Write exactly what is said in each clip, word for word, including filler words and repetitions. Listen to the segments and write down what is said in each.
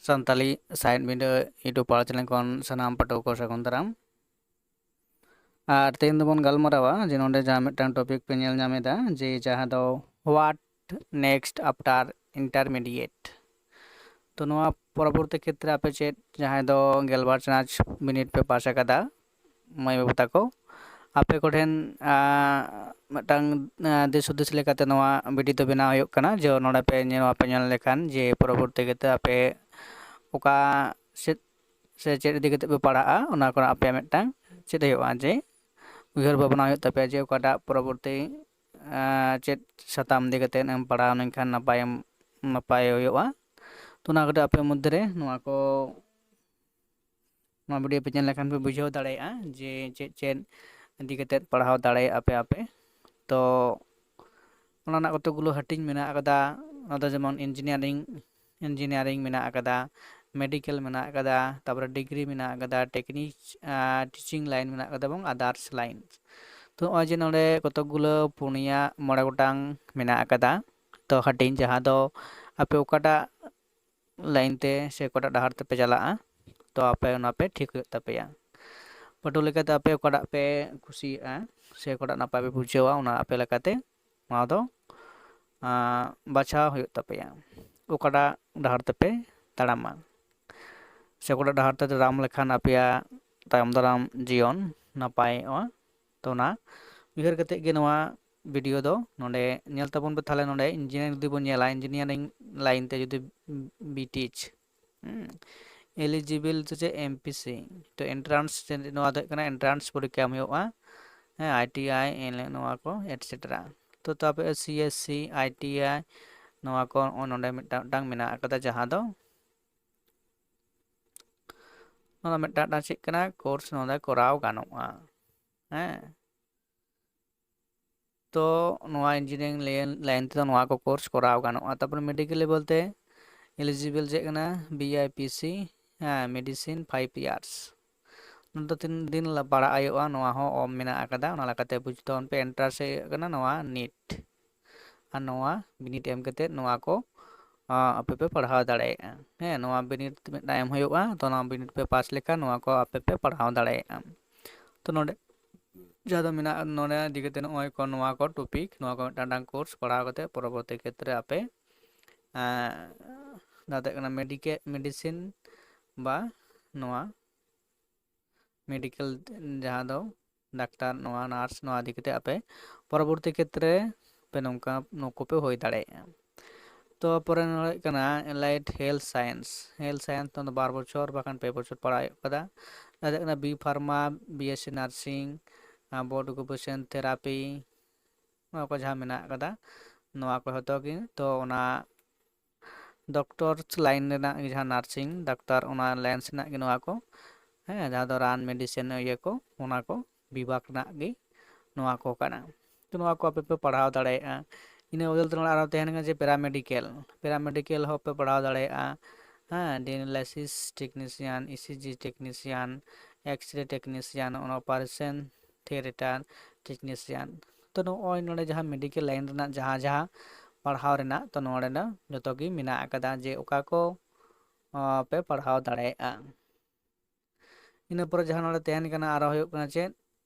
ᱥᱟᱱᱛᱟᱞᱤ ᱥᱟᱶᱦᱮᱫ ᱵᱤᱸᱰᱟᱹ YouTube ᱯᱟᱲᱦᱟᱣ channel ᱠᱷᱚᱱ ᱥᱟᱱᱟᱢ ᱯᱟᱹᱴᱷᱩᱣᱟᱹ ᱠᱚ ᱥᱟᱹᱜᱩᱱ ᱫᱟᱨᱟᱢ᱾ ᱟᱨ ᱛᱮᱦᱮᱧ ᱫᱚᱵᱚᱱ ᱜᱟᱞᱢᱟᱨᱟᱣᱟ ᱡᱮ ᱱᱚᱰᱮ ᱡᱟᱦᱟᱸ ᱢᱤᱫᱴᱟᱝ ᱴᱚᱯᱤᱠ ᱯᱮ ᱧᱮᱞ ᱧᱟᱢ ᱮᱫᱟ, ᱡᱮ ᱡᱟᱦᱟᱸ ᱫᱚ what next after intermediate᱾ ᱛᱚ ᱱᱚᱣᱟ ᱯᱚᱨᱚᱵᱚᱨᱛᱤ ᱠᱷᱮᱛᱨᱮ ᱟᱯᱮ ᱪᱮᱫ, ᱡᱟᱦᱟᱸᱭ ᱫᱚ ᱜᱮᱞᱵᱟᱨ ᱪᱟᱱᱟᱪ ᱵᱤᱱᱤᱰ ᱯᱮ ᱯᱟᱥ ᱟᱠᱟᱫᱟ ᱢᱟᱹᱭ ᱵᱟᱹᱵᱩ ᱛᱟᱠᱚ, ᱟᱯᱮ ᱠᱚᱴᱷᱮᱱ ᱟᱸ, ᱢᱤᱫᱴᱟᱝ ᱟᱸ, ᱫᱤᱥ ᱦᱩᱫᱤᱥ ᱞᱮᱠᱟᱛᱮ ᱱᱚᱣᱟ ᱵᱷᱤᱰᱤᱭᱳ ᱫᱚ ᱵᱮᱱᱟᱣ ᱦᱩᱭᱩᱜ ᱠᱟᱱᱟ, ᱡᱮ ᱱᱚᱰᱮ ᱯᱮ ᱧᱮᱞ, ᱱᱚᱣᱟ ᱯᱮ ᱧᱮᱞ ᱞᱮᱠᱷᱟᱱ ᱡᱮ ᱯᱚᱨᱚᱵᱚᱨᱛᱤ ᱠᱷᱮᱛᱨᱮ ᱟᱯᱮ ᱚᱠᱟ ᱥᱮᱫ ᱥᱮ ᱪᱮᱫ ᱤᱫᱤ ᱠᱟᱛᱮ ᱯᱮ ᱯᱟᱲᱦᱟᱜᱼᱟ, ᱚᱱᱟ ᱠᱚᱨᱮ ᱟᱯᱮᱭᱟᱜ ᱢᱤᱫᱴᱟᱝ ᱪᱮᱫ ᱦᱩᱭᱩᱜᱼᱟ, ᱡᱮ ᱩᱭᱦᱟᱹᱨ ᱵᱷᱟᱵᱽᱱᱟ ᱦᱩᱭᱩᱜ ᱛᱟᱯᱮᱭᱟ ᱡᱮ ᱚᱠᱟᱴᱟᱜ ᱯᱚᱨᱚᱵᱚᱨᱛᱤ ᱟᱸ, ᱪᱮᱫ ᱥᱟᱛᱟᱢ ᱤᱫᱤ ᱠᱟᱛᱮ ᱮᱢ ᱯᱟᱲᱦᱟᱣ ᱞᱮᱱᱠᱷᱟᱱ ᱱᱟᱯᱟᱭᱮᱢ, ᱱᱟᱯᱟᱭ ᱦᱩᱭᱩᱜᱼᱟ᱾ ᱛᱚ ᱚᱱᱟ ᱠᱟᱹᱴᱤᱡ ᱟᱯᱮ ᱢᱚᱫᱽᱫᱷᱮ ᱨᱮ ᱱᱚᱣᱟ ᱠᱚ, ᱱᱚᱣᱟ ᱵᱷᱤᱰᱤᱭᱳ ᱯᱮ ᱧᱮᱞ ᱞᱮᱠᱷᱟᱱ ᱯᱮ ᱵᱩᱡᱷᱟᱹᱣ ᱫᱟᱲᱮᱭᱟᱜᱼᱟ ᱡᱮ ᱪᱮᱫ ᱪᱮᱫ ᱤᱫᱤ ᱠᱟᱛᱮ ᱯᱟᱲᱦᱟᱣ ᱫᱟᱲᱮᱭᱟᱜᱼᱟ ᱯᱮ ᱟᱯᱮ᱾ ᱛᱚ ᱚᱱᱟ ᱨᱮᱱᱟᱜ ᱠᱚᱛᱚᱠ ᱜᱩᱞᱳ ᱦᱟᱹᱴᱤᱧ ᱢᱮᱱᱟᱜ ᱟᱠᱟᱫᱟ᱾ ᱚᱱᱟ ᱫᱚ ᱡᱮᱢᱚᱱ ᱤᱧᱡᱤᱱᱤᱭᱟᱨᱤᱝ, ᱤᱧᱡᱤᱱᱤᱭᱟᱨᱤᱝ ᱢᱮᱱᱟᱜ ᱟᱠᱟᱫᱟ, ᱢᱮᱰᱤᱠᱮᱞ ᱢᱮᱱᱟᱜ ᱟᱠᱟᱫᱟ, ᱛᱟᱨᱯᱚᱨᱮ ᱰᱤᱜᱽᱨᱤ ᱢᱮᱱᱟᱜ ᱟᱠᱟᱫᱟ, ᱴᱮᱠᱱᱤᱠ, ᱟᱨ ᱴᱤᱪᱤᱝ ᱞᱟᱭᱤᱱ ᱢᱮᱱᱟᱜ ᱟᱠᱟᱫᱟ ᱮᱵᱚᱝ ᱟᱫᱟᱨᱥ ᱞᱟᱭᱤᱱ᱾ ᱛᱚ ᱱᱚᱜᱼᱚᱭ ᱡᱮ ᱱᱚᱰᱮ ᱠᱚᱛᱚᱠ ᱜᱩᱞᱳ ᱯᱩᱱᱭᱟ ᱢᱚᱬᱮ ᱜᱚᱴᱟᱝ ᱢᱮᱱᱟᱜ ᱟᱠᱟᱫᱟ᱾ ᱛᱚ ᱦᱟᱹᱴᱤᱧ ᱡᱟᱦᱟᱸ ᱫᱚ ᱟᱯᱮ ᱚᱠᱟᱴᱟᱜ ᱞᱟᱭᱤᱱ ᱛᱮ ᱥᱮ ᱚᱠᱟᱴᱟᱜ ᱰᱟᱦᱟᱨ ᱛᱮᱯᱮ ᱪᱟᱞᱟᱜᱼᱟ, ᱛᱚ ᱟᱯᱮ ᱚᱱᱟ ᱯᱮ ᱴᱷᱤᱠ ᱦᱩᱭᱩᱜ ᱛᱟᱯᱮᱭᱟ᱾ ᱯᱟᱹᱴᱷᱩᱣᱟᱹ ᱞᱮᱠᱟᱛᱮ ᱟᱯᱮ ᱚᱠᱟᱴᱟᱜ ᱯᱮ ᱠᱩᱥᱤᱭᱟᱜᱼᱟ ᱥᱮ ᱚᱠᱟᱴᱟᱜ ᱱᱟᱯᱟᱭ ᱯᱮ ᱵᱩᱡᱷᱟᱹᱣᱟ, ᱚᱱᱟ ᱟᱯᱮ ᱞᱮᱠᱟᱛᱮ ᱱᱚᱣᱟ ᱫᱚ, ᱟᱸ, ᱵᱟᱪᱷᱟᱣ ᱦᱩᱭᱩᱜ ᱛᱟᱯᱮᱭᱟ, ᱚᱠᱟᱴᱟᱜ ᱰᱟᱦᱟᱨ ᱛᱮᱯᱮ ᱛᱟᱲᱟᱢᱟ ᱥᱮ ᱚᱠᱟᱴᱟᱜ ᱰᱟᱦᱟᱨ ᱛᱮ ᱛᱟᱲᱟᱢ ᱞᱮᱠᱷᱟᱱ ᱟᱯᱮᱭᱟᱜ ᱛᱟᱭᱚᱢ ᱫᱟᱨᱟᱢ ᱡᱤᱭᱚᱱ ᱱᱟᱯᱟᱭᱚᱜᱼᱟ᱾ ᱛᱚ ᱚᱱᱟ ᱩᱭᱦᱟᱹᱨ ᱠᱟᱛᱮᱫ ᱜᱮ ᱱᱚᱣᱟ ᱵᱷᱤᱰᱤᱭᱳ ᱫᱚ ᱱᱚᱰᱮ ᱧᱮᱞ ᱛᱟᱵᱚᱱ ᱯᱮ᱾ ᱛᱟᱦᱚᱞᱮ ᱱᱚᱰᱮ ᱤᱧᱡᱤᱱᱤᱭᱟᱨᱤᱝ ᱡᱩᱫᱤ ᱵᱚᱱ ᱧᱮᱞᱟ, ᱤᱧᱡᱤᱱᱤᱭᱟᱨᱤᱝ ᱞᱟᱭᱤᱱ ᱛᱮ ᱡᱩᱫᱤ ᱵᱤᱴᱤᱪ, ᱦᱩᱸ, eligible ᱫᱚ ᱪᱮᱫ, ᱮᱢ ᱯᱤ ᱥᱤ᱾ ᱛᱚ entrance ᱱᱚᱣᱟ ᱫᱚ ᱦᱩᱭᱩᱜ ᱠᱟᱱᱟ entrance ᱯᱚᱨᱤᱠᱠᱷᱟ ᱮᱢ ᱦᱩᱭᱩᱜᱼᱟ᱾ ᱦᱮᱸ, ᱟᱭ ᱴᱤ ᱟᱭ, ᱮᱱ-, ᱱᱚᱣᱟ ᱠᱚ ᱮᱴᱥᱮᱴᱨᱟ᱾ ᱛᱚ ᱛᱟᱯᱚᱨᱮ C S C, I T I, ᱱᱚᱣᱟ ᱠᱚ ᱱᱚᱜᱼᱚᱭ ᱱᱚᱰᱮ ᱢᱤᱫᱴᱟᱝ, ᱢᱤᱫᱴᱟᱝ ᱢᱮᱱᱟᱜ ᱟᱠᱟᱫᱟ, ᱡᱟᱦᱟᱸ ᱫᱚ ᱱᱚᱣᱟ ᱢᱤᱫᱴᱟᱝ, ᱢᱤᱫᱴᱟᱝ ᱪᱮᱫ ᱠᱟᱱᱟ, ᱠᱳᱨᱥ ᱱᱚᱰᱮ ᱠᱚᱨᱟᱣ ᱜᱟᱱᱚᱜᱼᱟ᱾ ᱦᱮᱸ, ᱛᱚ ᱱᱚᱣᱟ ᱤᱧᱡᱤᱱᱤᱭᱟᱨᱤᱝ ᱞᱟᱭᱤᱱ, ᱞᱟᱭᱤᱱ ᱛᱮᱫᱚ ᱱᱚᱣᱟ ᱠᱚ ᱠᱳᱨᱥ ᱠᱚᱨᱟᱣ ᱜᱟᱱᱚᱜᱼᱟ᱾ ᱛᱟᱨᱯᱚᱨᱮ ᱢᱮᱰᱤᱠᱮᱞ ᱵᱚᱞᱛᱮ eligible ᱪᱮᱫ ᱠᱟᱱᱟ, ᱵᱤ ᱟᱭ ᱯᱤ ᱥᱤ, ᱦᱮᱸ, ᱢᱮᱰᱤᱥᱤᱱ ᱯᱷᱟᱭᱤᱵᱷ ᱤᱭᱟᱨᱥ᱾ ᱱᱚᱣᱟ ᱫᱚ ᱛᱤᱱ ᱫᱤᱱ ᱞᱟ-, ᱯᱟᱲᱦᱟᱜ ᱦᱩᱭᱩᱜᱼᱟ, ᱱᱚᱣᱟ ᱦᱚᱸ ᱚᱞ ᱢᱮᱱᱟᱜ ᱟᱠᱟᱫᱟ, ᱚᱱᱟ ᱞᱮᱠᱟᱛᱮ ᱵᱩᱡᱽ ᱛᱟᱵᱚᱱ ᱯᱮ᱾ entrance ᱦᱩᱭᱩᱜ ᱠᱟᱱᱟ ᱱᱚᱣᱟ ᱱᱤᱴ, ᱟᱨ ᱱᱚᱣᱟ ᱵᱤᱱᱤᱰ ᱮᱢ ᱠᱟᱛᱮᱫ ᱱᱚᱣᱟ ᱠᱚ ᱟᱯᱮ ᱯᱮ ᱯᱟᱲᱦᱟᱣ ᱫᱟᱲᱮᱭᱟᱜᱼᱟ᱾ ᱦᱮᱸ, ᱱᱚᱣᱟ ᱵᱤᱱᱤᱰ ᱢᱤᱫᱴᱟᱝ ᱮᱢ ᱦᱩᱭᱩᱜᱼᱟ, ᱛᱚ ᱱᱚᱣᱟ ᱵᱤᱱᱤᱰ ᱯᱮ ᱯᱟᱥ ᱞᱮᱠᱷᱟᱱ ᱱᱚᱣᱟ ᱠᱚ ᱟᱯᱮ ᱯᱮ ᱯᱟᱲᱦᱟᱣ ᱫᱟᱲᱮᱭᱟᱜᱼᱟ᱾ ᱛᱚ ᱱᱚᱰᱮ ᱡᱟᱦᱟᱸ ᱫᱚ ᱢᱮᱱᱟᱜᱼᱟ, ᱱᱚᱰᱮ ᱤᱫᱤ ᱠᱟᱛᱮ ᱱᱚᱜᱼᱚᱭ ᱠᱚ ᱱᱚᱣᱟ ᱠᱚ ᱴᱚᱯᱤᱠ, ᱱᱚᱣᱟ ᱠᱚ ᱢᱤᱫᱴᱟᱝ ᱢᱤᱫᱴᱟᱝ ᱠᱳᱨᱥ ᱯᱟᱲᱦᱟᱣ ᱠᱟᱛᱮ ᱯᱚᱨᱚᱵᱚᱨᱛᱤ ᱠᱷᱮᱛᱨᱮ ᱟᱯᱮ ᱡᱟᱦᱟᱸ ᱫᱚ ᱦᱩᱭᱩᱜ ᱠᱟᱱᱟ ᱢᱮᱰᱤᱠᱮ ᱢᱮᱰᱤᱥᱤᱱ ᱵᱟ ᱱᱚᱣᱟ ᱢᱮᱰᱤᱠᱮᱞ, ᱡᱟᱦᱟᱸ ᱫᱚ ᱰᱟᱠᱛᱟᱨ, ᱱᱚᱣᱟ ᱱᱟᱨᱥ, ᱱᱚᱣᱟ ᱤᱫᱤ ᱠᱟᱛᱮ ᱟᱯᱮ ᱯᱚᱨᱚᱵᱚᱨᱛᱤ ᱠᱷᱮᱛᱨᱮ ᱯᱮ ᱱᱚᱝᱠᱟ ᱱᱩᱠᱩ ᱯᱮ ᱦᱩᱭ ᱫᱟᱲᱮᱭᱟᱜᱼᱟ᱾ ᱛᱚ ᱯᱚᱨᱮ ᱱᱚᱰᱮ ᱦᱩᱭᱩᱜ ᱠᱟᱱᱟ ᱮᱞᱟᱭᱤᱰ ᱦᱮᱞᱛᱷ ᱥᱟᱭᱮᱱᱥ᱾ ᱦᱮᱞᱛᱷ ᱥᱟᱭᱮᱱᱥ ᱫᱚ ᱵᱟᱨ ᱵᱚᱪᱷᱚᱨ ᱵᱟᱠᱷᱟᱱ ᱯᱮ ᱵᱚᱪᱷᱚᱨ ᱯᱟᱲᱦᱟᱣ ᱦᱩᱭᱩᱜ ᱠᱟᱱᱟ᱾ ᱡᱟᱦᱟᱸ ᱫᱚ ᱦᱩᱭᱩᱜ ᱠᱟᱱᱟ B pharma, B S C nursing, ᱵᱚᱰᱤ ᱚᱠᱩᱯᱮᱥᱚᱱ ᱛᱷᱮᱨᱟᱯᱤ, ᱱᱚᱣᱟ ᱠᱚ ᱡᱟᱦᱟᱸ ᱢᱮᱱᱟᱜ ᱟᱠᱟᱫᱟ, ᱱᱚᱣᱟ ᱠᱚ ᱡᱷᱚᱛᱚ ᱜᱮ᱾ ᱛᱚ ᱚᱱᱟ ᱰᱚᱠᱴᱚᱨ ᱞᱟᱭᱤᱱ ᱨᱮᱱᱟᱜ ᱜᱮ ᱡᱟᱦᱟᱸ ᱱᱟᱨᱥᱤᱝ ᱰᱟᱠᱛᱟᱨ, ᱚᱱᱟ ᱞᱟᱭᱤᱱ ᱨᱮᱱᱟᱜ ᱜᱮ ᱱᱚᱣᱟ ᱠᱚ᱾ ᱦᱮᱸ, ᱡᱟᱦᱟᱸ ᱫᱚ ᱨᱟᱱ ᱢᱮᱰᱤᱥᱤᱱ ᱤᱭᱟᱹ ᱠᱚ, ᱚᱱᱟ ᱠᱚ ᱵᱤᱵᱷᱟᱜᱽ ᱨᱮᱱᱟᱜ ᱜᱮ ᱱᱚᱣᱟ ᱠᱚ ᱠᱟᱱᱟ᱾ ᱛᱚ ᱱᱚᱣᱟ ᱠᱚ ᱟᱯᱮ ᱯᱮ ᱯᱟᱲᱦᱟᱣ ᱫᱟᱲᱮᱭᱟᱜᱼᱟ᱾ ᱤᱱᱟᱹ ᱵᱚᱫᱚᱞ ᱛᱮ ᱱᱚᱰᱮ ᱟᱨᱦᱚᱸ ᱛᱟᱦᱮᱱ ᱠᱟᱱᱟ ᱡᱮ ᱯᱮᱨᱟᱢᱮᱰᱤᱠᱮᱞ᱾ ᱯᱮᱨᱟᱢᱮᱰᱤᱠᱮᱞ ᱦᱚᱸᱯᱮ ᱯᱟᱲᱦᱟᱣ ᱫᱟᱲᱮᱭᱟᱜᱼᱟ᱾ ᱦᱮᱸ, ᱰᱤᱭᱟᱞᱟᱭᱥᱤᱥ ᱴᱮᱠᱱᱤᱥᱤᱭᱟᱱ, ᱤ ᱥᱤ ᱡᱤ ᱴᱮᱠᱱᱤᱥᱤᱭᱟᱱ, ᱮᱠᱥᱨᱮ ᱴᱮᱠᱱᱤᱥᱤᱭᱟᱱ, ᱚᱱᱟ ᱚᱯᱟᱨᱮᱥᱚᱱ ᱛᱷᱤᱭᱮᱴᱟᱨ ᱴᱮᱠᱱᱤᱥᱤᱭᱟᱱ᱾ ᱛᱚ ᱱᱚᱜᱼᱚᱭ ᱱᱚᱰᱮ ᱡᱟᱦᱟᱸ ᱢᱮᱰᱤᱠᱮᱞ ᱞᱟᱭᱤᱱ ᱨᱮᱱᱟᱜ ᱡᱟᱦᱟᱸ ᱡᱟᱦᱟᱸ ᱯᱟᱲᱦᱟᱣ ᱨᱮᱱᱟᱜ, ᱛᱚ ᱱᱚᱰᱮ ᱫᱚ ᱡᱚᱛᱚ ᱜᱮ ᱢᱮᱱᱟᱜ ᱟᱠᱟᱫᱟ ᱡᱮ ᱚᱠᱟ ᱠᱚ ᱟᱸ, ᱯᱮ ᱯᱟᱲᱦᱟᱣ ᱫᱟᱲᱮᱭᱟᱜᱼᱟ᱾ ᱤᱱᱟᱹ ᱯᱚᱨᱮ ᱡᱟᱦᱟᱸ ᱱᱚᱰᱮ ᱛᱟᱦᱮᱱ ᱠᱟᱱᱟ, ᱟᱨᱚ ᱦᱩᱭᱩᱜ ᱠᱟᱱᱟ ᱪᱮᱫ,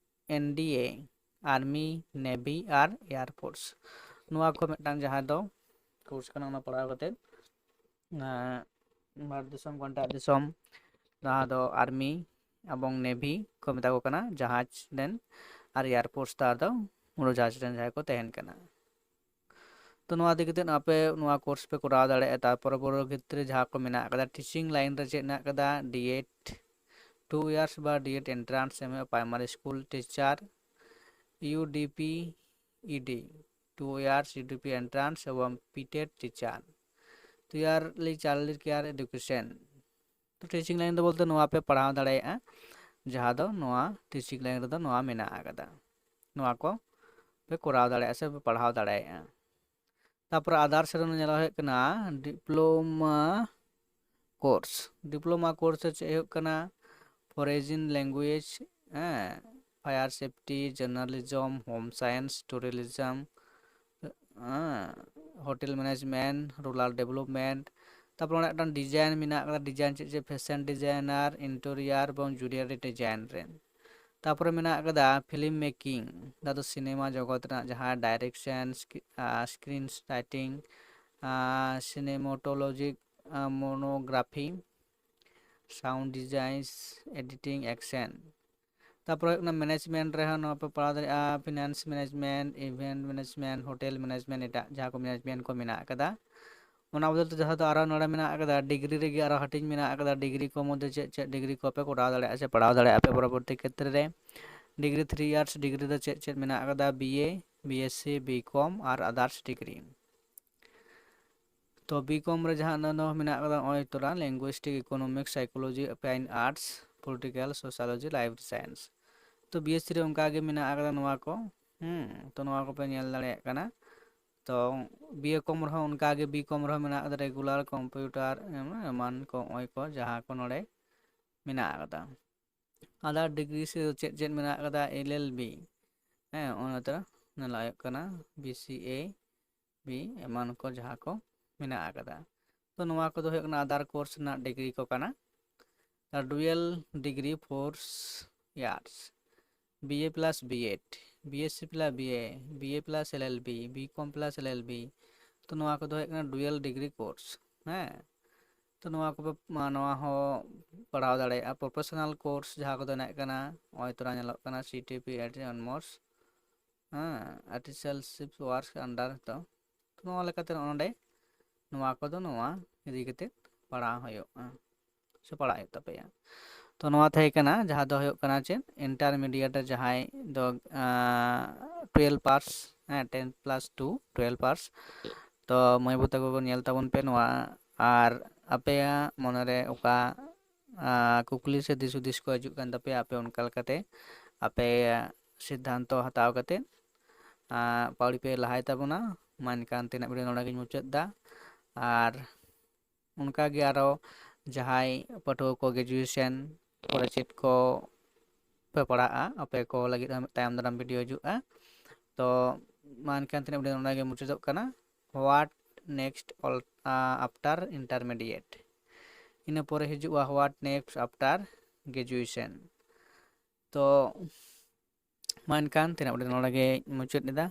ᱮᱱ ᱰᱤ ᱮ, ᱟᱨᱢᱤ, ᱱᱮᱵᱷᱤ ᱟᱨ ᱮᱭᱟᱨ ᱯᱷᱳᱨᱥ᱾ ᱱᱚᱣᱟ ᱠᱚ ᱢᱤᱫᱴᱟᱝ ᱡᱟᱦᱟᱸ ᱫᱚ ᱠᱳᱨᱥ ᱠᱟᱱᱟ, ᱚᱱᱟ ᱯᱟᱲᱦᱟᱣ ᱠᱟᱛᱮ ᱟᱸ, ᱵᱷᱟᱨᱚᱛ ᱫᱤᱥᱚᱢ ᱠᱷᱚᱱ ᱮᱴᱟᱜ ᱫᱤᱥᱚᱢ, ᱡᱟᱦᱟᱸ ᱫᱚ ᱟᱨᱢᱤ ᱮᱵᱚᱝ ᱱᱮᱵᱷᱤ ᱠᱚ ᱢᱮᱛᱟ ᱠᱚ ᱠᱟᱱᱟ, ᱡᱟᱦᱟᱡᱽ ᱨᱮᱱ, ᱟᱨ ᱮᱭᱟᱨ ᱯᱷᱳᱨᱥ ᱫᱚ ᱟᱫᱚ ᱩᱲᱟᱹᱡᱟᱦᱟᱡᱽ ᱨᱮᱱ ᱡᱟᱦᱟᱸᱭ ᱠᱚ ᱛᱟᱦᱮᱱ ᱠᱟᱱᱟ᱾ ᱛᱚ ᱱᱚᱣᱟ ᱤᱫᱤ ᱠᱟᱛᱮᱫ ᱟᱯᱮ ᱱᱚᱣᱟ ᱠᱳᱨᱥ ᱯᱮ ᱠᱚᱨᱟᱣ ᱫᱟᱲᱮᱭᱟᱜᱼᱟ᱾ ᱛᱟᱨᱯᱚᱨᱮ ᱯᱚᱨᱚᱵᱚᱨᱛᱤ ᱠᱷᱮᱛᱨᱮ ᱡᱟᱦᱟᱸ ᱠᱚ ᱢᱮᱱᱟᱜ ᱟᱠᱟᱫᱟ, ᱴᱤᱪᱤᱝ ᱞᱟᱭᱤᱱ ᱨᱮ ᱪᱮᱫ ᱢᱮᱱᱟᱜ ᱟᱠᱟᱫᱟ, ᱰᱤ ᱮᱰ, ᱴᱩ ᱤᱭᱟᱨᱥ ᱵᱟ ᱰᱤ ᱮᱰ ᱮᱱᱴᱨᱟᱱᱥ ᱮᱢ ᱦᱩᱭᱩᱜᱼᱟ, primary school teacher, U D P, E D, two years U D P entrance ᱮᱵᱚᱝ ᱯᱤ ᱴᱮᱴ ᱴᱤᱪᱟᱨ, ᱛᱩᱭᱟᱨᱞᱤ ᱪᱟᱭᱤᱞᱰ ᱠᱮᱭᱟᱨ ᱮᱰᱩᱠᱮᱥᱚᱱ᱾ ᱛᱚ ᱴᱤᱪᱤᱝ ᱞᱟᱭᱤᱱ ᱫᱚ ᱵᱚᱞᱛᱮ ᱱᱚᱣᱟ ᱯᱮ ᱯᱟᱲᱦᱟᱣ ᱫᱟᱲᱮᱭᱟᱜᱼᱟ, ᱡᱟᱦᱟᱸ ᱫᱚ ᱱᱚᱣᱟ ᱴᱤᱪᱤᱝ ᱞᱟᱭᱤᱱ ᱨᱮᱫᱚ ᱱᱚᱣᱟ ᱢᱮᱱᱟᱜ ᱟᱠᱟᱫᱟ, ᱱᱚᱣᱟ ᱠᱚ ᱯᱮ ᱠᱚᱨᱟᱣ ᱫᱟᱲᱮᱭᱟᱜᱼᱟ ᱥᱮ ᱯᱮ ᱯᱟᱲᱦᱟᱣ ᱫᱟᱲᱮᱭᱟᱜᱼᱟ᱾ ᱛᱟᱯᱚᱨᱮ ᱟᱫᱟᱨᱥ ᱨᱮ ᱧᱮᱞᱚᱜ ᱦᱩᱭᱩᱜ ᱠᱟᱱᱟ ᱰᱤᱯᱞᱳᱢᱟ ᱠᱳᱨᱥ᱾ ᱰᱤᱯᱞᱳᱢᱟ ᱠᱳᱨᱥ ᱨᱮ ᱪᱮᱫ ᱦᱩᱭᱩᱜ ᱠᱟᱱᱟ, ᱯᱷᱚᱨᱮᱡᱤᱱ ᱞᱮᱝᱜᱩᱭᱮᱡᱽ, ᱦᱮᱸ, fire safety, journalism, home science, tourism, ᱦᱮᱸ, hotel management, rural development. ᱛᱟᱯᱚᱨ ᱚᱸᱰᱮ ᱢᱤᱫᱴᱟᱝ design ᱢᱮᱱᱟᱜ ᱟᱠᱟᱫᱟ, design ᱪᱮᱫ ᱪᱮᱫ, fashion designer, interior ᱮᱵᱚᱝ jewellery design ᱨᱮ᱾ ᱛᱟᱯᱚᱨᱮ ᱢᱮᱱᱟᱜ ᱟᱠᱟᱫᱟ film making, ᱡᱟᱦᱟᱸ ᱫᱚ ᱥᱤᱱᱮᱢᱟ ᱡᱚᱜᱚᱛ ᱨᱮᱱᱟᱜ ᱡᱟᱦᱟᱸ direction, screen writing, cinematologic, monography, sound design, editing, action. ᱛᱟᱯᱚᱨᱮ ᱦᱩᱭᱩᱜ ᱠᱟᱱᱟ management ᱨᱮᱦᱚᱸ ᱱᱚᱣᱟ ᱯᱮ ᱯᱟᱲᱦᱟᱣ ᱫᱟᱲᱮᱭᱟᱜᱼᱟ, finance management, event management, hotel management, ᱮᱴᱟᱜ ᱡᱟᱦᱟᱸ ᱠᱚ management ᱠᱚ ᱢᱮᱱᱟᱜ ᱟᱠᱟᱫᱟ᱾ ᱚᱱᱟ ᱵᱚᱫᱚᱞ ᱛᱮ ᱡᱟᱦᱟᱸ ᱫᱚ ᱟᱨᱦᱚᱸ ᱱᱚᱰᱮ ᱢᱮᱱᱟᱜ ᱟᱠᱟᱫᱟ, degree ᱨᱮᱜᱮ ᱟᱨᱦᱚᱸ ᱦᱟᱹᱴᱤᱧ ᱢᱮᱱᱟᱜ ᱟᱠᱟᱫᱟ, degree ᱠᱚ ᱢᱚᱫᱽᱫᱷᱮ ᱪᱮᱫ ᱪᱮᱫ degree ᱠᱚᱯᱮ ᱠᱚᱨᱟᱣ ᱫᱟᱲᱮᱭᱟᱜᱼᱟ ᱥᱮ ᱯᱟᱲᱦᱟᱣ ᱫᱟᱲᱮᱭᱟᱜᱼᱟ ᱯᱮ ᱯᱚᱨᱚᱵᱚᱨᱛᱤ ᱠᱷᱮᱛᱨᱮ ᱨᱮ᱾ Degree three years degree ᱫᱚ ᱪᱮᱫ ᱪᱮᱫ ᱢᱮᱱᱟᱜ ᱟᱠᱟᱫᱟ? BA, BSc, BCom ᱟᱨ others degree᱾ ᱛᱚ BCom ᱨᱮ ᱡᱟᱦᱟᱸ ᱱᱚᱣᱟ ᱢᱮᱱᱟᱜ ᱟᱠᱟᱫᱟ, ᱱᱚᱜᱼᱚᱭ ᱛᱚᱨᱟ linguistic, economic, psychology, fine arts, political, sociology, life science᱾ ᱛᱚ BSc ᱨᱮ ᱚᱱᱠᱟ ᱜᱮ ᱢᱮᱱᱟᱜ ᱟᱠᱟᱫᱟ ᱱᱚᱣᱟ ᱠᱚ᱾ ᱦᱩᱸ, ᱛᱚ ᱱᱚᱣᱟ ᱠᱚᱯᱮ ᱧᱮᱞ ᱫᱟᱲᱮᱭᱟᱜ ᱠᱟᱱᱟ᱾ ᱛᱚ BA com ᱨᱮᱦᱚᱸ ᱚᱱᱠᱟ ᱜᱮ, BCom ᱨᱮᱦᱚᱸ ᱢᱮᱱᱟᱜ ᱟᱠᱟᱫᱟ regular, computer, ᱮᱢᱟᱱ ᱠᱚ, ᱱᱚᱜᱼᱚᱭ ᱠᱚ ᱡᱟᱦᱟᱸ ᱠᱚ ᱱᱚᱰᱮ ᱢᱮᱱᱟᱜ ᱟᱠᱟᱫᱟ᱾ Other degree ᱥᱮ ᱪᱮᱫ ᱪᱮᱫ ᱢᱮᱱᱟᱜ ᱟᱠᱟᱫᱟ? LLB, ᱦᱮᱸ, ᱚᱱᱟ ᱛᱚᱨᱟ ᱧᱮᱞ ᱦᱩᱭᱩᱜ ᱠᱟᱱᱟ, BCA, B, ᱮᱢᱟᱱ ᱠᱚ ᱡᱟᱦᱟᱸ ᱠᱚ ᱢᱮᱱᱟᱜ ᱟᱠᱟᱫᱟ᱾ ᱛᱚ ᱱᱚᱣᱟ ᱠᱚᱫᱚ ᱦᱩᱭᱩᱜ ᱠᱟᱱᱟ other course ᱨᱮᱱᱟᱜ degree ᱠᱚ ᱠᱟᱱᱟ᱾ ᱟᱨ dual degree four years, BA plus B.Ed, BSc plus BA, BA plus LLB, BCom plus LLB, ᱛᱚ ᱱᱚᱣᱟ ᱠᱚᱫᱚ ᱦᱩᱭᱩᱜ ᱠᱟᱱᱟ dual degree course᱾ ᱦᱮᱸ, ᱛᱚ ᱱᱚᱣᱟ ᱠᱚᱯᱮ, ᱢᱟ, ᱱᱚᱣᱟ ᱦᱚᱸ ᱯᱟᱲᱦᱟᱣ ᱫᱟᱲᱮᱭᱟᱜᱼᱟ᱾ Professional course ᱡᱟᱦᱟᱸ ᱠᱚᱫᱚ ᱦᱮᱱᱟᱜ ᱠᱟᱱᱟ, ᱱᱚᱜᱼᱚᱭ ᱛᱚᱨᱟ ᱧᱮᱞᱚᱜ ᱠᱟᱱᱟ CTP at Onmos, ᱦᱮᱸ, artisanship work under, ᱛᱚ ᱱᱚᱣᱟ ᱞᱮᱠᱟᱛᱮ ᱱᱚᱜᱼᱚ ᱱᱚᱰᱮ ᱱᱚᱣᱟ ᱠᱚᱫᱚ ᱱᱚᱣᱟ ᱤᱫᱤ ᱠᱟᱛᱮ ᱯᱟᱲᱦᱟᱣ ᱦᱩᱭᱩᱜᱼᱟ ᱥᱮ ᱯᱟᱲᱦᱟᱜ ᱦᱩᱭᱩᱜ ᱛᱟᱯᱮᱭᱟ᱾ ᱛᱚ ᱱᱚᱣᱟ ᱛᱟᱦᱮᱸ ᱠᱟᱱᱟ ᱡᱟᱦᱟᱸ ᱫᱚ ᱦᱩᱭᱩᱜ ᱠᱟᱱᱟ ᱪᱮᱫ, intermediate ᱨᱮ ᱡᱟᱦᱟᱸᱭ ᱫᱚ twelve pass, ᱦᱮᱸ, ten plus two, twelve pass᱾ ᱛᱚ ᱢᱟᱹᱭ ᱵᱟᱹᱵᱩ ᱛᱟᱠᱚ ᱠᱚ ᱧᱮᱞ ᱛᱟᱵᱚᱱ ᱯᱮ ᱱᱚᱣᱟ, ᱟᱨ ᱟᱯᱮᱭᱟᱜ ᱢᱚᱱᱮᱨᱮ ᱚᱠᱟ ᱠᱩᱠᱞᱤ ᱥᱮ ᱫᱤᱥ ᱦᱩᱫᱤᱥ ᱠᱚ ᱦᱤᱡᱩᱜ ᱠᱟᱱ ᱛᱟᱯᱮᱭᱟ, ᱟᱯᱮ ᱚᱱᱠᱟ ᱞᱮᱠᱟᱛᱮ ᱟᱯᱮ ᱥᱤᱫᱽᱫᱷᱟᱱᱛᱚ ᱦᱟᱛᱟᱣ ᱠᱟᱛᱮ ᱯᱟᱹᱣᱲᱤ ᱯᱮ ᱞᱟᱦᱟᱭ ᱛᱟᱵᱚᱱᱟ᱾ ᱢᱟ ᱮᱱᱠᱷᱟᱱ ᱛᱮᱱᱟᱜ video ᱱᱚᱰᱮ ᱜᱤᱧ ᱢᱩᱪᱟᱹᱫ ᱮᱫᱟ᱾ ᱟᱨ ᱚᱱᱠᱟᱜᱮ ᱟᱨᱚ ᱡᱟᱦᱟᱸᱭ ᱯᱟᱹᱴᱷᱩᱣᱟᱹ ᱠᱚ graduation ᱠᱚᱨᱮ ᱪᱮᱫ ᱠᱚ ᱯᱮ ᱯᱟᱲᱦᱟᱜᱼᱟ, ᱟᱯᱮ ᱠᱚ ᱞᱟᱹᱜᱤᱫ ᱦᱚᱸ ᱛᱟᱭᱚᱢ ᱫᱟᱨᱟᱢ video ᱦᱤᱡᱩᱜᱼᱟ᱾ ᱛᱚ ᱢᱟ ᱮᱱᱠᱷᱟᱱ ᱛᱮᱱᱟᱜ video ᱱᱚᱰᱮ ᱜᱮ ᱢᱩᱪᱟᱹᱫᱚᱜ ᱠᱟᱱᱟ᱾ what next all, uh, after intermediate. ᱤᱱᱟᱹ ᱯᱚᱨᱮ ᱦᱤᱡᱩᱜᱼᱟ what next after graduation. ᱛᱚ ᱢᱟ ᱮᱱᱠᱷᱟᱱ ᱛᱮᱦᱮᱧᱟᱜ ᱵᱷᱤᱰᱤᱭᱳ ᱱᱚᱰᱮ ᱜᱮ ᱢᱩᱪᱟᱹᱫ ᱮᱫᱟ᱾